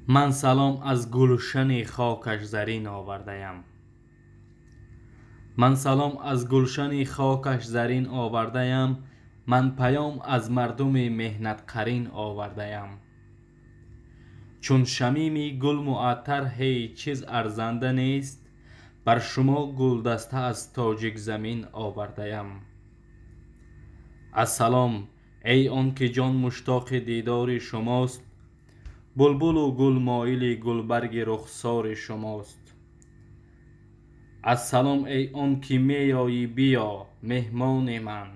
Ман салом аз гулшани хокаш зарин овардаям. Ман салом аз гулшани хокаш зарин овардаям. Ман паём аз мардуми меҳнатқарин овардаям. Чун шамими гул муаттар ҳеҷ чиз арзанда нест, бар шумо гулдаста аз тоҷикзамин овардаям. Ассалом, эй он ки ҷон муштоқи дидори шумост, булбулу гул моили гулбарги рухсори шумост. Ассалом, эй он ки меоӣ, биё, меҳмони ман,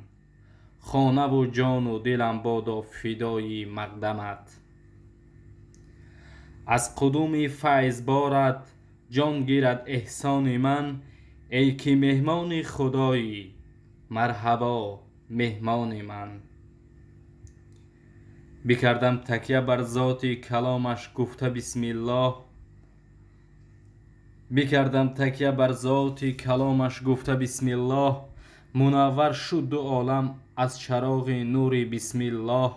хонаву ҷону дилам бодо фидои мақдамат. Аз қудуми файзборат ҷон гирад эҳсони ман, эй ки меҳмони худоӣ, марҳабо, меҳмони ман. Бикардам такя бар зоти каломаш гуфта бисмиллоҳ, бикардам такя бар зоти каломаш гуфта бисмиллоҳ, мунаввар шуд ду олам аз чароғи нури бисмиллоҳ.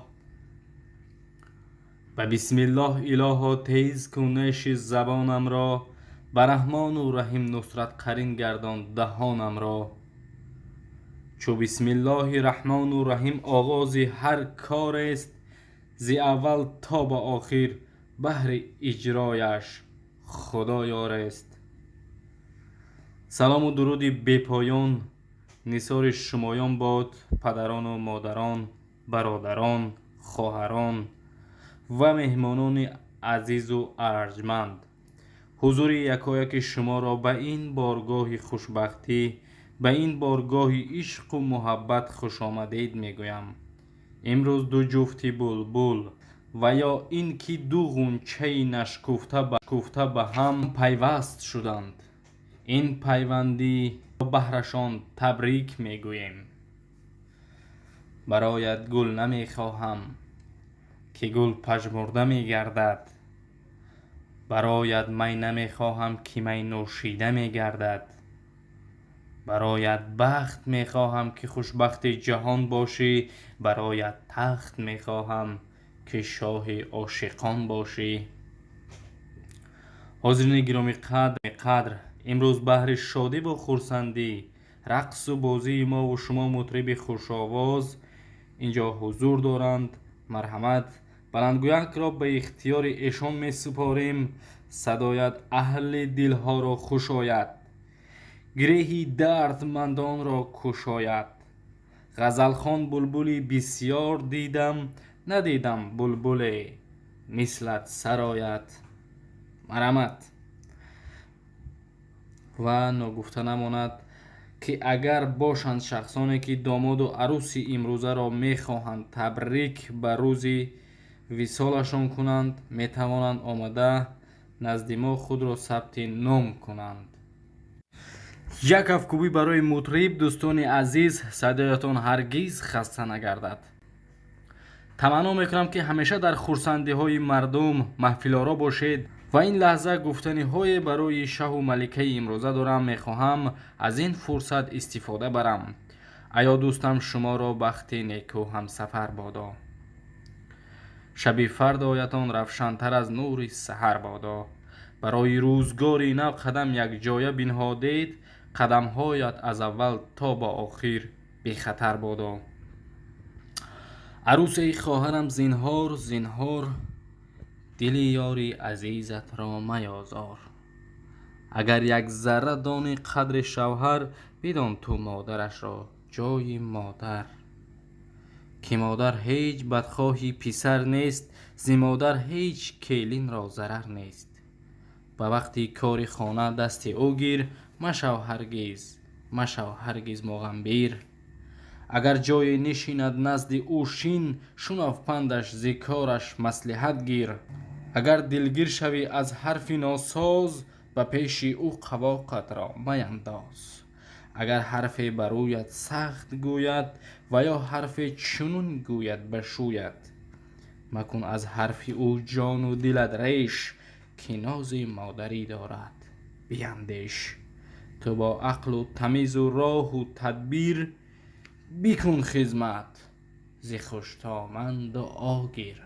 Ба бисмиллоҳ илоҳо тез кун неши забонамро, ба раҳмону раҳим нусрат қарин гардон даҳонамро. Чу бисмиллоҳи раҳмону раҳим оғози ҳар корест, зи аввал то ба охир баҳри иҷрояш худо ёрест. Салому дуруди бепоён нисори шумоён бод, падарону модарон, бародарон, хоҳарон ва меҳмонони азизу арҷманд. Ҳузури якояки шуморо ба ин боргоҳи хушбахтӣ, ба ин боргоҳи ишқу муҳаббат хушомадед мегӯям. Имрӯз ду ҷуфти булбул ва ё ин ки ду ғунчаи нашкуфта ба ҳам пайваст шуданд. Ин пайвандӣ баҳрашон табрик мегӯем. Бароят гул намехоҳам, ки гул пажмурда мегардад. Бароят май намехоҳам, ки май нӯшида мегардад. Бароят бахт мехоҳам, ки хушбахти ҷаҳон бошӣ. Бароят тахт мехоҳам, ки шоҳи ошиқон бошӣ. Ҳозирини гиромӣ қадр, имрӯз баҳри шодиву хурсандӣ, рақсу бозии мову шумо мутриби хушовоз инҷо ҳузур доранд. Марҳамат, баландгӯякро ба ихтиёри эшон месупорем. Садоят аҳли дилҳоро хуш ояд, гиреҳи дардмандонро кушояд. Ғазалхон булбули бисьёр дидам, надидам булбуле мислат сарояд. Марҳамат. Ва ногуфта намонад, ки агар бошанд шахсоне, ки домоду аруси имрӯзаро мехоҳанд табрик ба рӯзи висолашон кунанд, метавонанд омада назди мо худро сабти ном кунанд. Як кафкӯбӣ барои мутриб. Дӯстони азиз, садоятон ҳаргиз хаста нагардад. Таманно мекунам, ки ҳамеша дар хурсандиҳои мардум маҳфилоро бошед ва ин лаҳза гуфтаниҳое барои шаҳу маликаи имрӯза дорам. Мехоҳам аз ин фурсат истифода барам. Аё дӯстам, шуморо бахти неку ҳамсафар бодо. Шаби фардоятон равшантар аз нури саҳар бодо. Барои рӯзгори нав қадам якҷоя бинҳодед, қадамҳоят аз аввал то ба охир бехатар бодо. Арӯсаи хоҳарам, зинҳор, зинҳор, дили ёри азизатро маёзор. Агар як зарра дони қадри шавҳар, бидон ту модарашро ҷои модар. Ки модар ҳеҷ бадхоҳи писар нест, зи модар ҳеҷ келинро зарар нест. Ба вақти кори хона дасти ӯ гир, машав ҳаргиз, машав ҳаргиз муғамбир. Агар ҷое нишинад назди ӯ шин, шунав пандаш, зи кораш маслиҳат гир. Агар дилгир шавӣ аз ҳарфи носоз, ба пеши ӯ қавоқатро маяндоз. Агар ҳарфе ба рӯят сахт гӯяд ва ё ҳарфе чунун гӯяд ба шӯят, макун аз ҳарфи ӯ ҷону дилат реш, ки нози модарӣ дорад биандеш. Ту бо ақлу тамизу роҳу тадбир бикун хизмат зи хуштоманду огир.